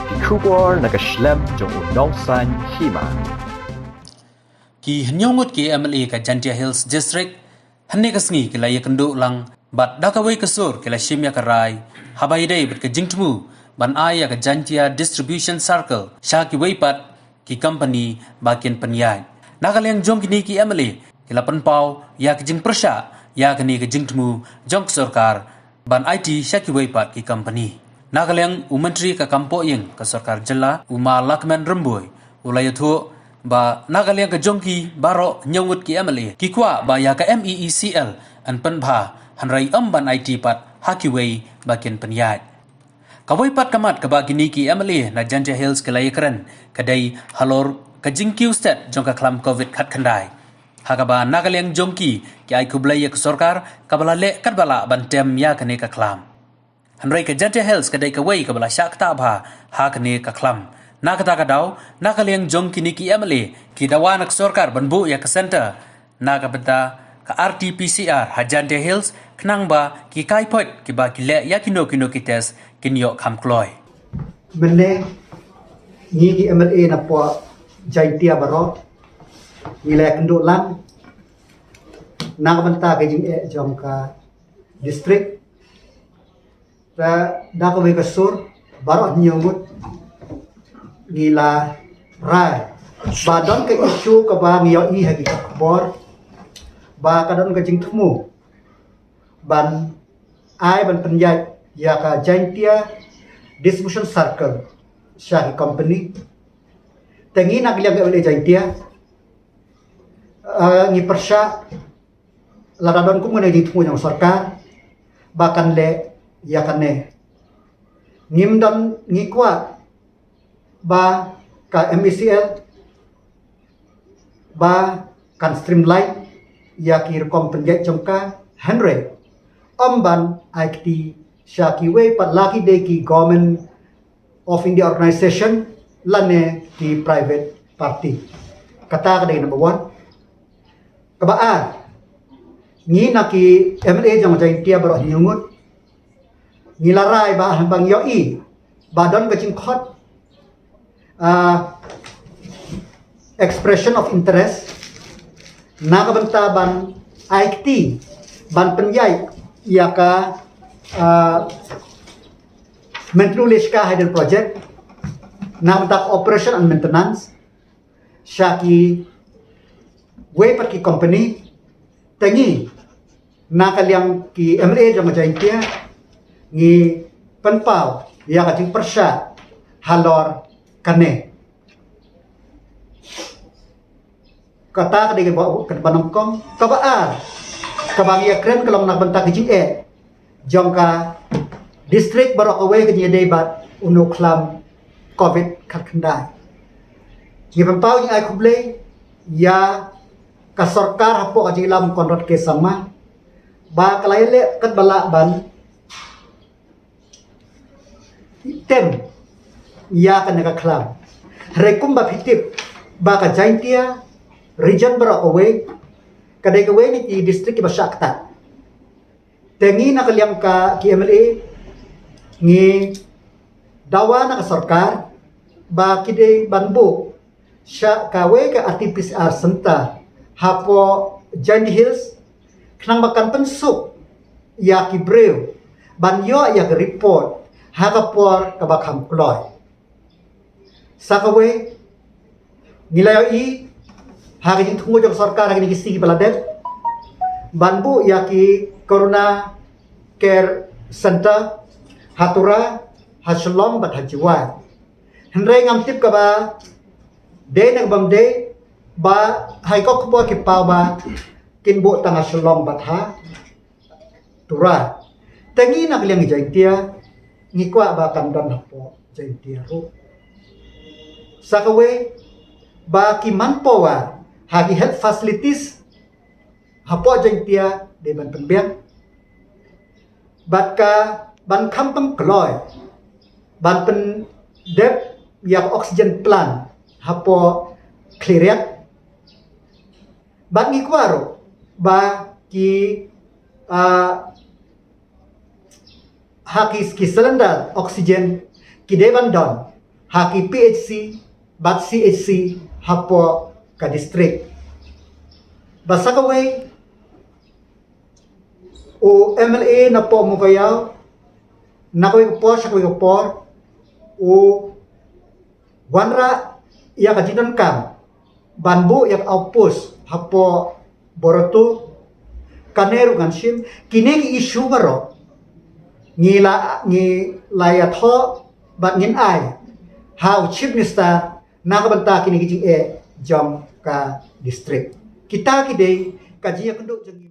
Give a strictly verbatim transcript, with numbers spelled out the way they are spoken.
Ki khubor na ka shlem jong u nongsan hima. Ki hynñiew ngut ki M L A ka Jaintia Hills District hynne ka sngi ki la ïakynduh lang bad da kawei ka sur ki la shim ïa ka rai haba ïadei bad ka jingthmu ban ai ïa ka Jaintia Distribution Circle sha kiwei pat ki company ba kin pynïaid. Na ka liang jong kine ki M L A ki la pynpaw ïa ka jingpyrshah ïa kane ka jingthmu jong ka sorkar ban aiti sha kiwei pat ki company. Na ka liang u Myntri ka kam poh ïing ka sorkar jylla u Ma Lahkmen Rymbui u la ïathuh ba na ka liang ka jong ki baroh hynñiew ngut ki M L A ki kwah ba ïa ka M E E C L yn pynbha hynrei ym ban aiti pat ha kiwei ba kin pynïaid. Kawei pat ka mat kaba kine ki M L A na Jaintia Hills ki la ïakren ka dei halor ka jingkiew stet jong ka khlam covid khatkhyndai. Ha kaba na ka liang jong ki ki ai khublei ïa ka sorkar kaba la leh katba lah ban tem ïa kane ka khlam. Hynrei ka Jaintia Hills ka dei kawei kaba la shah ktah bha ha kane ka khlam. Na kata ka daw na ka liang jong kine ki M L A ki dawa na ka sorkar ban buh ïa ka center na ka bynta ka R T P C R ha Jaintia Hills khnang ba ki kaiphod kiba ki leh ïa kino kino ki test kin ïoh kham kloi. Mynne ngi ki M L A na poh Jaintia baroh ngi la ïakynduh lang na ka bynta ka jingeh jong ka district. Te da kawei ka sur baroh hynñiew ngut ngi la rai ba don ka issue kaba ngi ïohi ha ki khubor ba ka don ka jingthmu ban ai ban pynïaid ïa ka Jaintia Distribution Circle sha ki company. Te ngi na ka liang ka M L A Jaintia, eh, ngi pyrshah lada don kum kane ka jingthmu jong sorkar ba kan leh ïa kane. Ngim don, ngi kwah ba ka M E C L ba kan streamline ïa ki rukom pynïaid jong ka, hynrei ym ban ai kti sha kiwei pat, la ki dei ki Government of India organization lane ki private party. Kata ka dei number one. Kaba ar, ngi na ki M L A jong Jaintia baroh hynñiew ngut ngi la rai ba haba ngi ïohi ba don ka jingkhot, ah, expression of interest na ka bynta ban ai kti ban pynïaid ïa ka, ah, Myntdu Leshka Hydel Project na ka bynta ka operation and maintenance sha kiwei pat ki company. Te ngi na ka liang ki M L A jong ka Jaintia ngi pynpaw ïa ka jingpyrshah halor kane. Kata ka dei kaba, kaba nyngkong. Kaba ar, kaba ngi ïakren ka long na ka bynta ka jingeh jong ka district baroh kawei ka jingïadei bad une u khlam covid khatkhyndai. Ngi pynpaw jingïai khublei ïa ka sorkar hapoh ka jingïalam Conrad K Sangma ba ka la ïaleh katba lah ban tem ïa kane ka khlam. Hynrei kumba phi tip ba ka Jaintia region baroh kawei ka dei kawei na ki district kiba shah ktah. Te ngi na ka liang ka ki M L A ngi dawa na ka sorkar ba ki dei ban buh sha kawei ka R T P C R center hapoh Jaintia Hills khnang ba kan pynsuk ïa ki briew ban ïoh ïa ka report ha ka por kaba kham kloi. Sa kawei, ngi la ïohi ha ka jingthmu jong ka sorkar ha kine ki sngi kiba la dep ban buh ïa ki Corona Care Center ha Tura, ha Shillong bad ha Jowai. Hynrei ngam tip kaba dei ne kaba ym dei ba ha ki khubor ki paw ba kin buh tang ha Shillong bad ha Tura. Te ngi na ka liang Jaintia ngi kwah ba kan don hapoh Jaintia ruh. Sa kawei, ba ki manpower ha ki health facilities hapoh Jaintia dei ban pynbiang bad ka ban kham pynkloi ban pyndep ïa ka oxygen plant hapoh Khliehriat. Bad ngi kwah ruh ba ki, ah, ha ki, ki cylinder oxygen ki dei ban don ha ki P H C bad C H C hapoh ka district. Bad sa kawei, u M L A napoh Mowkaiaw, na kawei ka por sha kawei ka por, u wanrah ïa ka jingdonkam ban buh ïa ka outpost hapoh Borotu. Kane ruh ngan shim, kine ki issue baroh ngi la, ngi la ïathoh bad ngin ai ha u Chief Minister na ka bynta kine ki jingeh jong ka district. Kita ki dei ka jingïakynduh jong ngi.